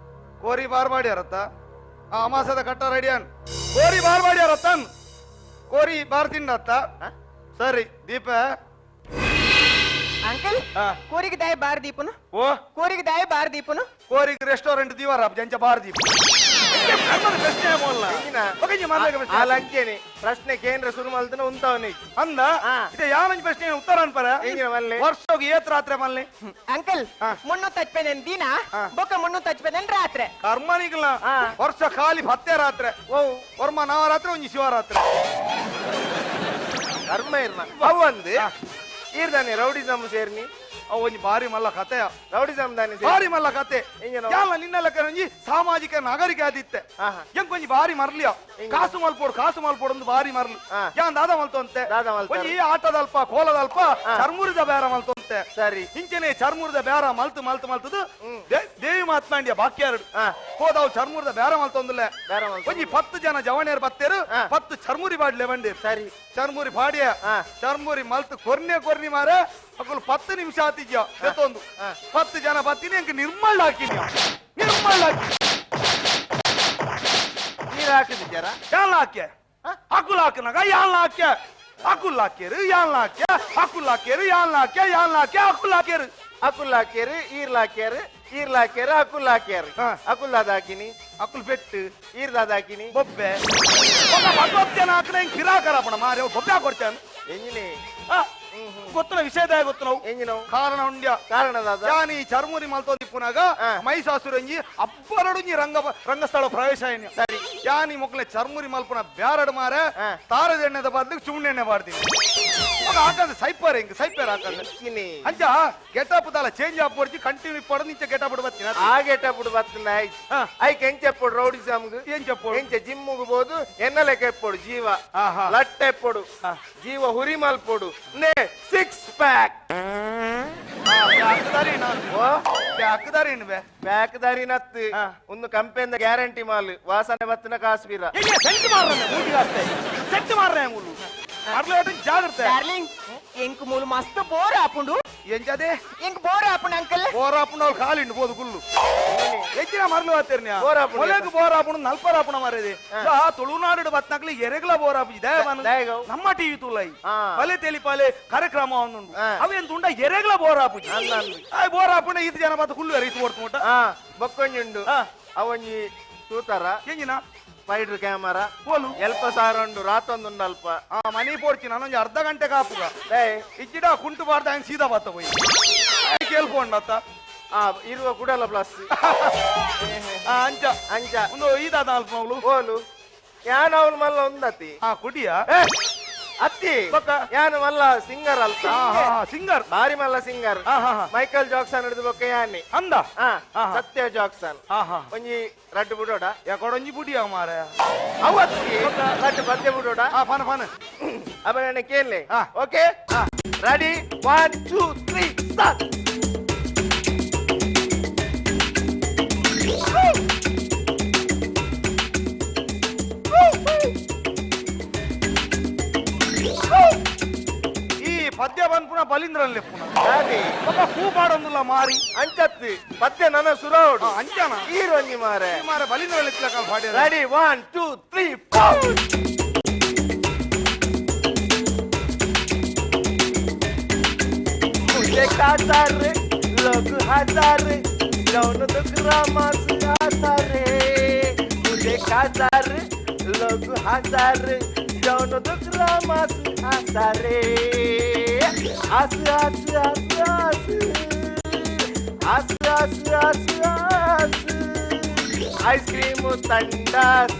Speaker 2: ಕೋರಿ ಬಾರ್ಬಾಡಿ ಅರತ್ತ ಆ ಅಮಾಸದ ಕಟ್ಟ ರೆಡಿಯಾನ್ ಕೋರಿ ಬಾರ್ಬಾಡಿ ಅರತ್ತನ್ ಕೋರಿ ಬಾರ್ ತಿನ್ನತ್ತ ಸರಿ ದೀಪ.
Speaker 4: ಅಂಕಲ್ ಕೋರಿಗೆ ದಾಯ ಬಾರ್ ದೀಪನು.
Speaker 2: ಓ
Speaker 4: ಕೋರಿಗೆ ದಾಯ ಬಾರ್ ದೀಪನು.
Speaker 2: ಕೋರಿಗೆ ರೆಸ್ಟೋರೆಂಟ್ ದೀವಾರ ಜಂಚ ಬಾರ್ ದೀಪ
Speaker 3: ಪ್ರಶ್ನೆ ಪ್ರಶ್ನೆ ಕೇಂದ್ರ ಶುರು ಮಲ್ತನ ಉಂತಾವನೆ
Speaker 2: ಅಂದ ಇದೆ ಯಾವಂಜಿ ಪ್ರಶ್ನೆ ಉತ್ತರ ಅನ್ಪರ ವರ್ಷೋಗಿ ಏತ್ ರಾತ್ರಿ ಮಲ್ಲಿ
Speaker 4: ಅಂಕಲ್ 365 ದಿನ ಬೊಕ್ಕ 365 ರಾತ್ರಿ
Speaker 2: ಕರ್ಮನಿಗಲ್ಲ ವರ್ಷ ಖಾಲಿ ಪತ್ತೆ ರಾತ್ರಿ ಓ ವರ್ಮ ನವರಾತ್ರಿ ಒಂಜಿ ಶಿವರಾತ್ರಿ
Speaker 3: ಕರ್ಮ ಇರ್ನ ಅವಂದು ಈರ್ದಾನೆ ರೌಡಿಸಮ್ ಸೇರ್ನಿ
Speaker 2: ಅವು ಒಂಜಿ ಬಾರಿ ಮಲ್ಲ ಕತೆಯ
Speaker 3: ರೌಡಿಸಮ್ ದಾನೆ
Speaker 2: ಬಾರಿ ಮಲ್ಲ ಕತೆ ಯಾಲ ನಿನ್ನ ಲೆಕ್ಕ ಒಂಜಿ ಸಾಮಾಜಿಕ ನಾಗರಿಕ ಆದಿತ್ತೆ ಎಂಕೊಂಜಿ ಬಾರಿ ಮರ್ಲಿಯ ಕಾಸು ಮಲ್ಪೋಡು ಕಾಸು ಮಲ್ಪೋಡು ಒಂದು ಬಾರಿ ಮರ್ಲು ಯಾನ್ ದಾದ ಮಲ್ತೊಂತೆ ಒಂಜಿ ಆಟದಲ್ಪ ಕೋಲದಲ್ಪ ಚರ್ಮುರಿದ ಬೇರ ಮಲ್ತೊಂತೆ
Speaker 3: ಸರಿ
Speaker 2: ಇಂಚನೆ ಚರ್ಮುರಿದ ಬೇರ ಮಲ್ತು ಮಲ್ತು ಮಲ್ತದು ದೇವಿ ಮಾತ್ಮಾಂಡ್ಯ ಬಾಕ್ಯಾರಡು ಹೋದವು ಚರ್ಮುರಿದ ಬೇರ ಮಲ್ತೊಂದುಲ್ಲೆ ಒಂಜಿ 10 ಜನ ಜವಣಿಯರು ಬತ್ತೇರು 10 ಚರ್ಮುರಿ ಬಾಡ್ಲೆ ಬಂಡೇರು
Speaker 3: ಸರಿ
Speaker 2: ಚರ್ಮುರಿ ಬಾಡಿಯ ಚರ್ಮುರಿ ಮಲ್ತು ಕೊರ್ನೆ ಕೊರ್ನಿ ಮಾರೆ ಅಕುಲು 10 ನಿಮಿಷ ಆತಿದ್ಯ ಎತ್ತೊಂದು 10 ಜನ ಬತ್ತೀನಿ ಅಂಕ ನಿರ್ಮಳ ಹಾಕಿನಿ ನಿರ್ಮಳ ಹಾಕಿ
Speaker 3: ನೀರು ಹಾಕಿದ್ಯಾರ
Speaker 2: ಯಾಲ್ ಹಾಕ್ಯ ಅಕುಲ್ ಹಾಕಿನಾಗ ಯಾಲ್ ಹಾಕ್ಯ ಅಕುಲ್ ಹಾಕ್ಯರು ಯಾಲ್ ಹಾಕ್ಯ ಅಕುಲ್ ಹಾಕ್ಯರು ಯಾಲ್ ಹಾಕ್ಯ ಯಾಲ್ ಹಾಕ್ಯ ಅಕುಲ್ ಹಾಕ್ಯರು
Speaker 3: ಅಕುಲ್ ಹಾಕ್ಯರು ಈರ್ಲ ಹಾಕ್ಯರು ಈರ್ಲ ಹಾಕ್ಯರು ಅಕುಲ್ ಹಾಕ್ಯರು ಅಕುಲ್ ದಾದ ಹಾಕಿನಿ
Speaker 2: ಅಕುಲ್ ಬೆಟ್ಟು
Speaker 3: ಈರ್ ದಾದ ಹಾಕಿನಿ
Speaker 2: ಬೊಬ್ಬೆ ಭಗವತ್ಯನ ಹಾಕಿನ ಹಿಂಗ್ ಕಿರಾಕರಪ್ಪಣ ಮಾರೆ ಬೊಬ್ಬೆ ಕೊಡ್ತೇನೆ
Speaker 3: ಎಂಜಿನಿ
Speaker 2: ಗೊತ್ತಿನ ವಿಷಯದ ಗೊತ್ತು ನಾವು
Speaker 3: ಎಂಜಿನ
Speaker 2: ಕಾರಣ ಉಂಡ್ಯ
Speaker 3: ಕಾರಣ
Speaker 2: ಯಾನಿ ಚರ್ಮುರಿ ಮಲ್ತೋದಿಪ್ಪುನಾಗ ಮೈಸಾಸುರಂಜಿ ಅಬ್ಬರಡುಂಜಿ ರಂಗ ರಂಗಸ್ಥಳ ಪ್ರವೇಶ ಸರಿ ಯಾನಿ ಮೊಕ್ಲೆ ಚರ್ಮುರಿ ಮಲ್ಪುನ ಬ್ಯಾರಡು ಮಾರೆ ತಾರದ ಎಣ್ಣೆದ ಬದಲಿಗೆ ಚುಣ್ಣೆಣ್ಣೆ ಬಾಡ್ತೀನಿ ಹಾಕಂದ್ರೆ ಸೈಪರ್ ಹಿಂಗ್ ಸೈಪರ್ ಹಾಕಂದ್ರೆ ಅಂಚ ಗೆಟಪ್ ದಾಲ ಚೇಂಜ್ ಆಪೋಡ್ಚಿ ಕಂಟಿನ್ಯೂ ಪಡ ನಿಂಚ ಗೆಟಪ್ ಬತ್ತೀನಿ
Speaker 3: ಆ ಗೆಟಪ್ ಬತ್ತಿನ ಐಕ್ ಎಂಚ ಎಪ್ಪೋಡು ರೌಡಿಸಮ್ಗ್
Speaker 2: ಏನ್ చెప్పೋಡು
Speaker 3: ಎಂಚ ಜಿಮ್ಮುಗ್ ಬೋದು ಎನ್ನ ಲೆಕ್ಕ ಎಪ್ಪೋಡು ಜೀವ ಲಟ್ಟ ಎಪ್ಪೋಡು ಜೀವ ಹುರಿ ಮಲ್ಪೋಡು ನೇ 6 ಪ್ಯಾಕ್ ಪ್ಯಾಕ್ ದಾರಿ ನತ್ತು ಒಂದು ಕಂಪೆಯಿಂದ ಗ್ಯಾರಂಟಿ ಮಾಲ್ ವಾಸನೆ ಬತ್ತಿನ ಕಾಸ್ಬೀರ
Speaker 2: ಸೆಟ್ ಮಾರ್ರೆ ಜಾಗ್ರತೆ
Speaker 4: ಡಾರ್ಲಿಂಗ್ ಎಂಕ್ ಮೂಲು ಮಸ್ತ್ ಬೋರ್ ಆಪುಂಡು
Speaker 2: ಎಂಜದೆ
Speaker 4: ಎಂಕ್ ಬೋರ್ ಆಪುಂಡು ಅಂಕಲ್
Speaker 2: ಬೋರ್ ಆಪುಂಡು ಅವ್ಳು ಕಾಲಿಂಡು ಬೋದು ಗುಲ್ಲು ಎಂಚಿನ ಮರ್ಲು ಆತೇರ್ನ್ಯಾ ಮೊಲೆಗ್ ಬೋರ್ ಆಪುಂಡು ನಲ್ಪರ್ ಆಪುಣ ಮಾರೇದೆ ಆ ತುಳುನಾಡು ಬತ್ನಾಕ್ಲಿ ಎರೆಗ್ಲ ಬೋರ್ ಆಪು ಇದೆ ನಮ್ಮ ಟಿವಿ ತುಲೈ ಬಲೆ ತೆಲಿಪಾಲೆ ಕಾರ್ಯಕ್ರಮ ಒಂದುಂಡು ಅವೆಂತುಂಡ ಎರೆಗ್ಲ ಬೋರ್ ಆಪು ಬೋರ್ ಆಪುಂಡ ಈತ ಜನ ಬತ್ತ ಕುಲ್ಲು ಇತ್ತು ಓಡ್ತು
Speaker 3: ಬೊಕ್ಕೊಂಜುಂಡು ಅವೊಂಜಿ ತೂತಾರ
Speaker 2: ಎಂಜಿನ
Speaker 3: ಸ್ಪೈಡರ್ ಕ್ಯಾಮರಾ
Speaker 2: ಬೋಲು
Speaker 3: ಎಲ್ಪ ಸಾರ ಉಂಡು ರಾತೊಂದುಂಡು ಅಲ್ಪ
Speaker 2: ಆ ಮನಿ ಪೋಡ್ಚಿ ನಾನೊಂಜಿ ಅರ್ಧ ಗಂಟೆ ಕಾಪುಗ ಇಜ್ಜಿಡ ಕುಂಟು ಬಾರ್ದ ಹಂಗೆ ಸೀದಾ ಬತ್ತ ಪೋಯಿ ಕೇಳ್ಕೊಂಡತ್ತ
Speaker 3: ಆ ಇರುವ ಕುಡಲ ಪ್ಲಸ್
Speaker 2: ಅಂಚ
Speaker 3: ಅಂಚ
Speaker 2: ಒಂದು ಈದಾದ ಅಲ್ಪ ಅವಳು
Speaker 3: ಓಲು ಯಾನ್ ಅವಳು ಮಲ್ಲ ಒಂದತಿ
Speaker 2: ಆ ಕುಡಿಯ
Speaker 3: ಅತ್ತಿ ಯಾನು ಮಲ್ಲ ಸಿಂಗರ್ ಅಲ್ಪ
Speaker 2: ಸಿಂಗರ್
Speaker 3: ಬಾರಿ ಮಲ್ಲ ಸಿಂಗರ್ ಮೈಕಲ್ ಜಾಕ್ಸನ್ ಹಿಡಿದು ಬೊಕ್ಕ ಯಾನಿ
Speaker 2: ಅಂದ
Speaker 3: ಸತ್ಯ ಜಾಕ್ಸನ್ ಒಂಜಿ ರಡ್ಡು ಬಿಡೋಡ
Speaker 2: ಯಾಕೊಡೊಂಜಿ ಬುಡಿಯ ಮಾರ
Speaker 3: ಅವತ್ತಿ ರಡ್ಡು ಪದ್ಯ ಬಿಡೋಡ
Speaker 2: ಫಾನ ಫಾನ
Speaker 3: ಅವನ ಕೇಳಿ ಓಕೆ ರೆಡಿ 1 2 3 ಸ್ಟಾರ್ಟ್.
Speaker 2: ಈ ಪದ್ಯ ಬಂದ್ ಪುನಃ ಬಲಿಂದ್ರನ್ ಲೆಪ್ಪುನ ಪೂ ಪಾಡೊಂದುಲ್ಲ ಮಾರಿ
Speaker 3: ಅಂಚತ್ತಿ ಪದ್ಯ ನನ್ನ ಸುರಾವಡು
Speaker 2: ಅಂಚನ
Speaker 3: ಈರೊಂಜಿ ಮಾರೆ
Speaker 2: ಮಾರೆ ಬಲಿಂದ್ರನ್ ಲೆಪ್ಪುನ ಪಾಡಿ
Speaker 3: ರೆಡಿ 1 2 3 4. मुझे काजार लोग हजार जौन दुखरा मास आसारे मुझे काजार लोग हजार जौन दुखरा मास आसारे आस आस आस आस आस आस आस आस Ice cream ತಂಡಾಸ್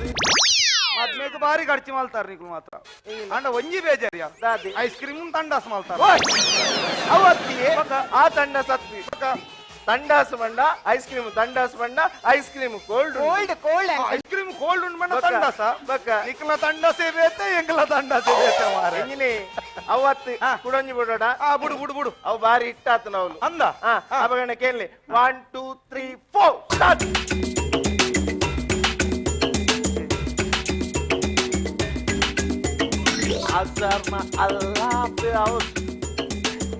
Speaker 2: ಮದ್ಮೆಗ್ ಬಾರಿ ಖರ್ಚು ಮಾಡ್ತಾರ ನಿಕ್ಲು ಮಾತ್ರ ಅಂಡ ಒಂಜಿ ಬೇಜಾರಿಯ ಐಸ್ ಕ್ರೀಮ್ ತಂಡಾಸ್ ಮಾಡ್ತಾರ
Speaker 3: ಅವತ್ತಿ ಆ ತಂಡಾಸ್ ಅತ್ತಿ ತಂಡಾಸ್ ಬಂಡ ಐಸ್ ಕ್ರೀಮ್ ತಂಡಾಸ್ ಬಂಡ ice cream cold
Speaker 4: cold cold
Speaker 2: ice cream cold ಉಂಡು ಬಂಡ ತಂಡಾಸ
Speaker 3: ಬಕ್ಕ
Speaker 2: ನಿಕ್ಲ ತಂಡಾಸೆ ಬೇತೆ ಎಂಗ್ಲ ತಂಡಾಸೆ ಬೇತೆ ಮಾರೆ
Speaker 3: ಎಂಜಿನಿ ಅವತ್ತು ಕುಡೊಂಜಿ ಬಿಡೋಡ
Speaker 2: ಆ ಬುಡು ಬುಡು ಬುಡು
Speaker 3: ಅವು ಬಾರಿ ಇಟ್ಟಾತು ನಾವು
Speaker 2: ಅಂದ
Speaker 3: ಅಪಗಣ ಕೇಳಿ 1 2 3 4 start. Azarma Allah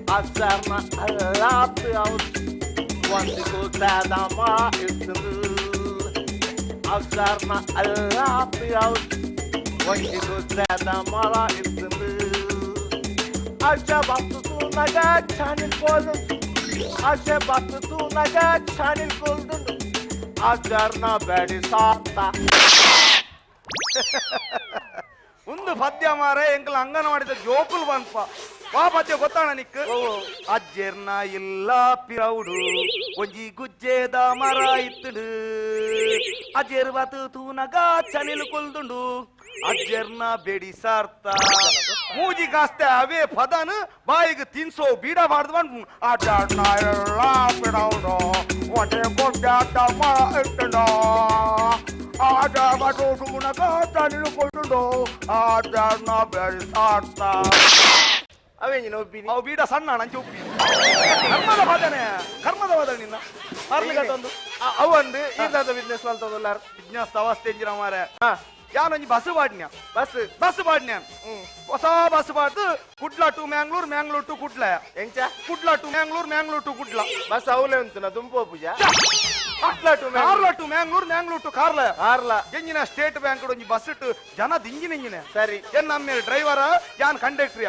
Speaker 3: Azarma Allah వందుకు Azarma Allah వందుకు Azarna bedi satta.
Speaker 2: ಒಂದು ಪದ್ಯ ಮಾರೆ ಎಂಕಲ್ ಅಂಗನವಾಡಿದ ಜೋಕುಲ್ ಬಂದ್ಪ ವಾ ಪದ್ಯ ಗೊತ್ತಾಣ ನಿಕ್ ಅಜ್ಜೆರ್ನ ಇಲ್ಲ ಪಿರೌಡು ಒಂಜಿ ಗುಜ್ಜೆದ ಮರ ಇತ್ತುಡು ಅಜ್ಜೆರ್ ಬಾತು ತೂನಗ ಚನಿಲ್ ಕೊಲ್ದುಂಡು ಅಜ್ಜೆರ್ನ ಬೆಡಿ ಸಾರ್ತ ಮೂಜಿ ಕಾಸ್ತೆ ಅವೇ ಪದನು ಬಾಯಿಗೆ ತಿನ್ಸೋ ಬೀಡ ಬಾರ್ದು ಬಂದು ಅಜ್ಜರ್ನ ಇಲ್ಲ ಪಿರೌಡು ಒಂಜಿ ಗುಜ್ಜೆದ ಮರ ಇತ್ತುಡು ಅವು ಬೀಡ ಸಣ್ಣ ನಂಚೆ ಉಪ್ಪಿ ಕರ್ಮದ ವಾದನೆ ಕರ್ಮದ ವಾದನೆ ನಿನ್ನ ಮಾರ್ಲಿಕ್ಕೆ
Speaker 3: ಅವೊಂದು ಇದಾದ ಬಿಸ್ನೆಸ್ ಮಾಡ್ತದಲ್ಲ
Speaker 2: ಬಿಸ್ನೆಸ್ ಅವಸ್ಥೆ ಇಂಜಿನ ಮಾರೆ ಯಾನೊಂಜಿ ಬಸ್ ಬಾಡ್ನ್ಯ
Speaker 3: ಬಸ್
Speaker 2: ಬಸ್ ಬಾಡ್ನ್ಯ ಹೊಸ bus ಬಾಡ್ದು Kudla to Mangalore Mangalore to Kudla
Speaker 3: ಎಂಚ
Speaker 2: Kudla to Mangalore Mangalore to Kudla
Speaker 3: bus ಅವಲೇ ಉಂಟು ನಾ ದುಂಪೋ ಪೂಜಾ Kudla to
Speaker 2: Karla to Mangalore Mangalore to Karla
Speaker 3: Karla
Speaker 2: ಎಂಜಿನ ಸ್ಟೇಟ್ ಬ್ಯಾಂಕ್ ಒಂಜಿ ಬಸ್ ಇಟ್ಟು ಜನ ದಿಂಜಿನ ಇಂಜಿನ
Speaker 3: ಸರಿ
Speaker 2: ಏನ್ ನಮ್ಮ ಡ್ರೈವರ್ ಯಾನ್ ಕಂಡಕ್ಟರ್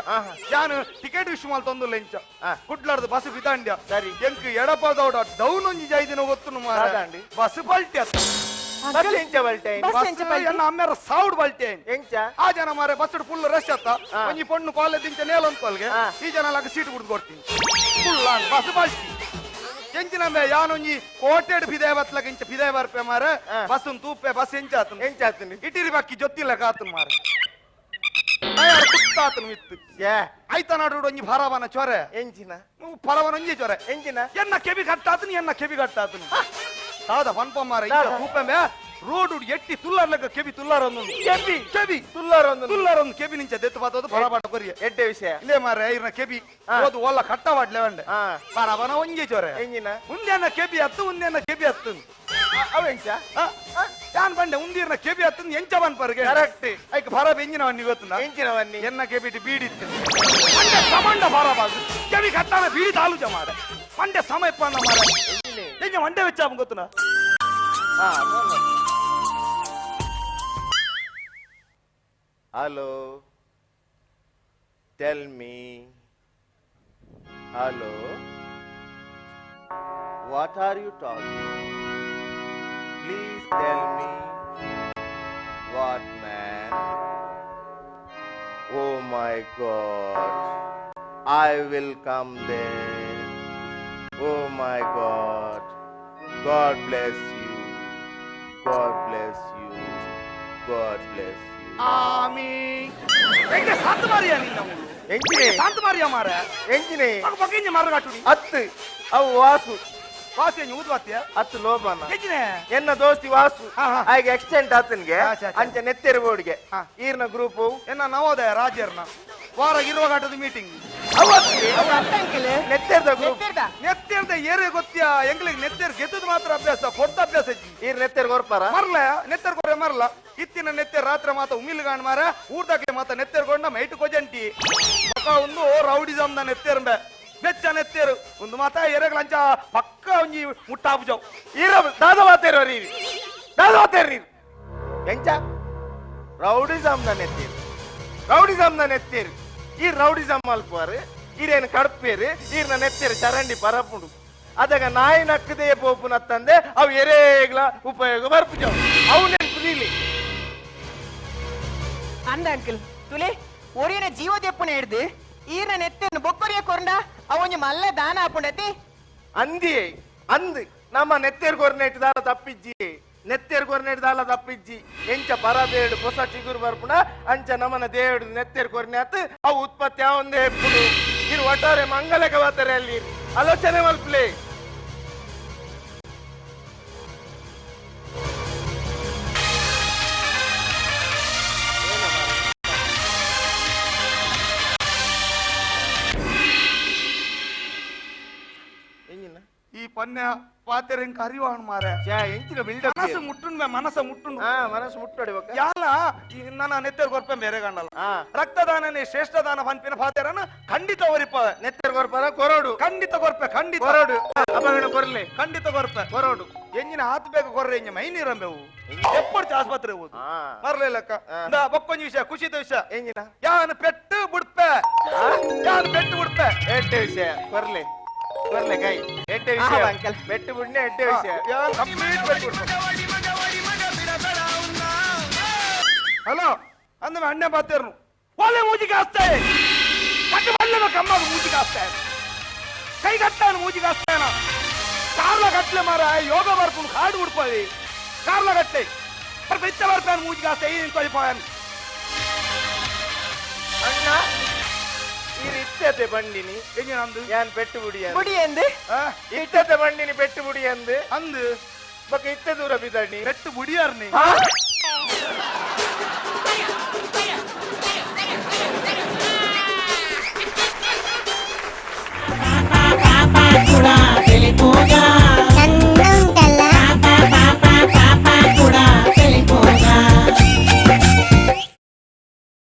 Speaker 2: ಯಾನ್ ಟಿಕೆಟ್ ವಿಶ್ ಮಾಲ್ ಇಂಚ ಕುಡ್ಲಾರ್ದು ಬಸ್ ಬಿದಾಂಡ್ಯ
Speaker 3: ಸರಿ
Speaker 2: ಎಂಕ್ ಎಡಪದೌಡ ಡೌನ್ ಒಂಜಿ ಜೈದಿನ ಗೊತ್ತು
Speaker 3: ಮಾರಾಂಡಿ
Speaker 2: ಬಸ್ ಪಲ್ಟಿ ಅತ್ತ
Speaker 3: ಬಸ್ ಎಂಚ ಬಲ್ಟೆ
Speaker 4: ಬಸ್ ಎಂಚ ಪಲ್ಟಿ
Speaker 2: ಎನ್ನ ಅಮ್ಮೇರ ಸೌಡ್ ಬಲ್ಟೆ
Speaker 3: ಎಂಚ
Speaker 2: ಆ ಜನ ಮಾರೆ bus full rush ಅತ್ತ ಒಂಜಿ ಪೊಣ್ಣು ಕಾಲೇಜ್ ಇಂಚ ನೇಲೊಂದ್ಕೊಲ್ಗೆ ಈ ಜನ ಲಾಗ ಸೀಟ್ ಕುಡ್ದು ಕೊಡ್ತೀನಿ ಫುಲ್ ಬಸ್ ಪಲ್ಟಿ ಎಂಚಿನ ಮೇ ಯಾನೊಂಜಿ ಕೋಟೆಡ್ ಫಿದೆ ಬತ್ಲಕ ಇಂಚ ಫಿದೆ ಬರ್ಪೆ ಮಾರೆ ಬಸ್ ತೂಪೆ ಬಸ್ ಎಂಚ ಆತನು
Speaker 3: ಎಂಚ ಆತನು
Speaker 2: ಇಟಿರಿ ಬಾಕಿ ಜೊತ್ತಿಲ್ಲ ಕಾತನು ಮಾರೆ ತಯಾರು ಕುತ್ತಾತನು ಇತ್ತು ಆಯ್ತ ನಾಡು ಒಂಜಿ ಭಾರವನ ಚೊರೆ
Speaker 3: ಎಂಚಿನ
Speaker 2: ಪರವನ ಒಂಜಿ ಚೊರೆ
Speaker 3: ಎಂಚಿನ
Speaker 2: ಎನ್ನ ಕೆಬಿ ಕಟ್ಟಾತನು ಎನ್ನ ಕೆಬಿ ಕಟ್ಟಾತನು ಸಾದ ಪನ್ಪ ಮಾರೆ ಇಂಚ ತೂಪೆ ಮೇ ರೋಡ್ ಎಟ್ಟಿ ತುಲ್ಲಾರ್ಲಕ ಕೆಬಿ ತುಲ್ಲಾರೊಂದು
Speaker 3: ಕೆಬಿ
Speaker 2: ಕೆಬಿ
Speaker 3: ತುಲ್ಲಾರೊಂದು
Speaker 2: ತುಲ್ಲಾರೊಂದು ಕೆಬಿ ನಿಂಚ ದೆತ್ತು ಪಾತದು ಬರಬಾಟ ಕೊರಿಯ
Speaker 3: ಎಡ್ಡೆ ವಿಷಯ
Speaker 2: ಇಲ್ಲೇ ಮಾರೆ ಇರ್ನ ಕೆಬಿ ಓದು ಒಲ್ಲ ಕಟ್ಟವಾಡ್ಲೆ వంಡೆ ಬರಬನ ಒಂಜಿ ಚೊರೆ
Speaker 3: ಎಂಜಿನ
Speaker 2: ಉಂದೆನ ಕೆಬಿ ಹತ್ತು ಉಂದೆನ ಕೆಬಿ ಹತ್ತು
Speaker 3: ಅವೆಂಚ
Speaker 2: ಯಾನ್ ಬಂಡೆ ಉಂದಿರ್ನ ಕೆಬಿ ಹತ್ತು ಎಂಚ ಬನ್ಪರ್ಗೆ
Speaker 3: ಕರೆಕ್ಟ್
Speaker 2: ಐಕ್ ಬರಬ ಎಂಜಿನ ವನ್ನಿ ಗೊತ್ತುಂದ
Speaker 3: ಎಂಚಿನ ವನ್ನಿ
Speaker 2: ಎನ್ನ ಕೆಬಿಟಿ ಬೀಡಿತ್ತು ಮಂಡೆ ಸಮಾಂಡ ಬರಬಾದು ಕೆಬಿ ಕಟ್ಟಾನ ಬೀಡಿ ತಾಲೂಚ ಮಾರೆ ಮಂಡೆ ಸಮಯಪ್ಪ ಮಾರೆ ಎಂಜ ಮಂಡೆ ವೆಚ್ಚಾಪ ಗೊತ್ತುನ
Speaker 3: Hello, tell me, hello, what are you talking? Please tell me, what man? Oh my God, I will come there. Oh my God, God bless you, God bless you, God bless you.
Speaker 2: ಆಮಿ ಎಂಗೆ ಸಾಂತ ಮಾರಿಯಾ ನಿನ್ನ
Speaker 3: ಎಂಜಿನೆ
Speaker 2: ಸಾಂತ Maria ಮಾರೆ
Speaker 3: ಎಂಜಿನೆ
Speaker 2: ಪಕ್ಕ ಮರ ಕಟ್ಟುಡಿ
Speaker 3: ಅತ್ತು ಅವು ವಾಸು
Speaker 2: ವಾಸು ಎಂಜಿ ಊದ್ವಾತಿಯ
Speaker 3: ಅತ್ತು ಲೋಬನ
Speaker 2: ಎಂಜಿನೆ
Speaker 3: ಎನ್ನ ದೋಸ್ತಿ ವಾಸು ಹಾಗೆ ಎಕ್ಸ್ಟೆಂಟ್ ಆತನ್ಗೆ ಅಂಚ ನೆತ್ತೆರು ಬೋರ್ಡ್ಗೆ ಈರ್ನ ಗ್ರೂಪ್
Speaker 2: ಎನ್ನ ನವೋದಯ ರಾಜ್ಯರ್ನ ವಾರ ಇರುವ ಘಾಟದ ಮೀಟಿಂಗ್
Speaker 3: ನೆತ್ತೆರ್ದ ಗ್ರೂಪ್
Speaker 2: ನೆತ್ತೆರ್ದ ಏರೆ ಗೊತ್ತಿಯಾ ಎಂಗ್ಲಿಗೆ ನೆತ್ತೆರ್ ಗೆದ್ದದ ಮಾತ್ರ ಅಭ್ಯಾಸ ಕೊಡ್ತ ಅಭ್ಯಾಸ
Speaker 3: ಈರ್ ನೆತ್ತೆರ್ ಕೊರ್ಪಾರ
Speaker 2: ಮರ್ಲ ನೆತ್ತೆರ್ ಕೊರೆ ಮರ್ಲ ಇತ್ತಿನ ನೆತ್ತೆರ್ ರಾತ್ರಿ ಮಾತ ಉಮಿಲ್ಗಾಣ್ ಮಾರ ಊರ್ದಾಕೆ ಮಾತ ನೆತ್ತೆರ್ ಕೊಂಡ ಮೈಟು ಕೊಜಂಟಿ ಮಕ ಒಂದು ರೌಡಿಸಮ್ the ನೆತ್ತೆರ್ಂಬೆ ಬೆಚ್ಚ ನೆತ್ತೇರು ಒಂದು ಮಾತ ಎರೆಗ್ಲಂಚ ಪಕ್ಕ ಒಂಜಿ ಮುಟ್ಟಾಪುಜವ್
Speaker 3: ಈರ ದಾದ ಮಾತೇರು ರೀ ದಾದ ಮಾತೇರು ನೀರು ಎಂಚ ರೌಡಿಸಮ್ the ನೆತ್ತೇರು ರೌಡಿಸಮ್ the ನೆತ್ತೇರು ಈ ರೌಡಿಸಮ್ ಮಲ್ಪುವಾರು ಈರೇನು ಕಡ್ಪೇರು ಈರ್ನ ನೆತ್ತೇರು ಚರಂಡಿ ಪರಪುಂಡು ಅದಾಗ ನಾಯಿ ನಕ್ಕದೇ ಪೋಪುನತ್ತಂದೆ ಅವು ಎರೇಗ್ಲ ಉಪಯೋಗ ಬರ್ಪುಜವು ಅವು ನೆನ್ಪು
Speaker 4: ಅಂದ ಅಂಕಲ್ ತುಲೆ ಒರಿಯನ ಜೀವ ದೆಪ್ಪುನ ಹಿಡ್ದು ಈರ್ನ ನೆತ್ತೇನು ಬೊಕ್ಕರಿಯ ಕೊರಂಡ ಅವೊಂಜಿ ಮಲ್ಲ ದಾನ ಆಪುಂಡತಿ
Speaker 3: ಅಂದಿಯೇ ಅಂದ್ ನಮ್ಮ ನೆತ್ತೇರು ಕೊರ್ನೆಟ್ ದಾರ ತಪ್ಪಿಜ್ಜಿ ನೆತ್ತೆರ್ ಕೊರ್ನೆಡ್ ದಾಲ ತಪ್ಪಿಜ್ಜಿ ಎಂಚ ಪರಬೇಡು ಹೊಸ ಚಿಗುರು ಬರ್ಪುಣ ಅಂಚ ನಮನ ದೇವಡು ನೆತ್ತೆರ್ ಕೊರ್ನೆ ಆತ್ ಅವು ಉತ್ಪತ್ತಿ ಆವಂದೇ ಎಪ್ಪುಡು ಇರು ಒಟ್ಟಾರೆ ಮಂಗಲಕ ವಾತಾರೆ ಅಲ್ಲಿ ಆಲೋಚನೆ ಮಲ್ಪಲೆ
Speaker 2: ಈ ಪನ್ಯ ಪಾತೆರೆಂಕ್ ಅರಿವಾಣ್ ಮಾರೆ
Speaker 3: ಎಂಚಿನ ಬಿಲ್ಡಪ್
Speaker 2: ಮನಸ್ಸು ಮುಟ್ಟುಂಡ್ ಮನಸ್ಸ ಮುಟ್ಟುಂಡು
Speaker 3: ಹಾ ಮನಸ್ಸು ಮುಟ್ಟೋಡಿ ಬೊಕ್ಕ
Speaker 2: ಯಾಲ ನನ್ನ ನೆತ್ತೆರ್ ಕೊರ್ಪೆ ಬೇರೆ ಗಂಡಲ್ಲ ರಕ್ತದಾನನೇ ಶ್ರೇಷ್ಠ ದಾನ ಪನ್ಪಿನ ಪಾತೆರನ ಖಂಡಿತ ಒರಿಪ
Speaker 3: ನೆತ್ತೆರ್ ಕೊರ್ಪರ ಕೊರೋಡು
Speaker 2: ಖಂಡಿತ ಕೊರ್ಪೆ ಖಂಡಿತ
Speaker 3: ಕೊರೋಡು ಅಪ್ಪಗಣ ಕೊರ್ಲೆ
Speaker 2: ಖಂಡಿತ ಕೊರ್ಪೆ
Speaker 3: ಕೊರೋಡು
Speaker 2: ಎಂಜಿನ ಆತ್ ಬೇಗ ಕೊರ್ರೆ ಎಂಜಿ ಮೈ ನೀರಂಬೆವು ಎಪ್ಪಡ್ಚ ಆಸ್ಪತ್ರೆ ಹೋದು ಮರ್ಲೆ ಲೆಕ್ಕ ಬೊಕ್ಕೊಂಜಿ ವಿಷಯ ಖುಷಿದ ವಿಷಯ
Speaker 3: ಎಂಜಿನ
Speaker 2: ಯಾನ್ ಪೆಟ್ಟು ಬಿಡ್ಪೆ ಯಾನ್ ಪೆಟ್ಟು ಬಿಡ್ಪೆ
Speaker 3: ಎಡ್ಡೆ ವಿಷಯ ಕೊರ್ಲೆ ಕೊರ್ಲೆ ಕೈ ಎಡ್ಡೆ ವಿಷಯ
Speaker 4: ಅಂಕಲ್.
Speaker 3: ಬೆಟ್ಟು ಬಿಡ್ನೆ ಎಡ್ಡೆ ವಿಷಯ
Speaker 2: ಯಾನ್ ಕಂಪ್ಲೀಟ್ ಪೆಟ್ಟು ಬಿಡ್ಪೆ ಹಲೋ ಅಂದ ಅಣ್ಣ ಬಾತೇರ್ನು ಒಳ್ಳೆ ಮೂಜಿ ಕಾಸ್ತೆ ಕಟ್ಟು ಬಲ್ಲೆ ಕಮ್ಮಾಗ ಮೂಜಿ ಕಾಸ್ತೆ ಕೈ ಕಟ್ಟಾನು ಮೂಜಿ ಕಾಸ್ತಾನ ಕಾರ್ಲ ಕಟ್ಲೆ ಮಾರ ಯೋಗ ಬರ್ಪುನು ಕಾಡು ಉಡ್ಪವಿ ಕಾರ್ಲ ಕಟ್ಟೆ ಬರ್ಪ ಇತ್ತ ಬರ್ಪಾನು ಮೂಜಿ ಕಾಸ್ತೆ ಈ ತೊಳಿಪಾಯನ್
Speaker 3: ಅಣ್ಣ ಈ ಇತ್ತತೆ ಬಂಡಿನಿ
Speaker 2: ಎಂಜಿನ ಅಂದು
Speaker 3: ಯಾನ್ ಪೆಟ್ಟು ಬುಡಿ
Speaker 4: ಬುಡಿ ಎಂದು
Speaker 3: ಇತ್ತತೆ ಬಂಡಿನಿ ಪೆಟ್ಟು ಬುಡಿ ಅಂದು
Speaker 2: ಅಂದು
Speaker 3: ಬೊಕ್ಕ ಇತ್ತೆ ದೂರ ಬಿದಣ್ಣಿ
Speaker 2: ಪೆಟ್ಟು ಬುಡಿಯಾರ್ನಿ.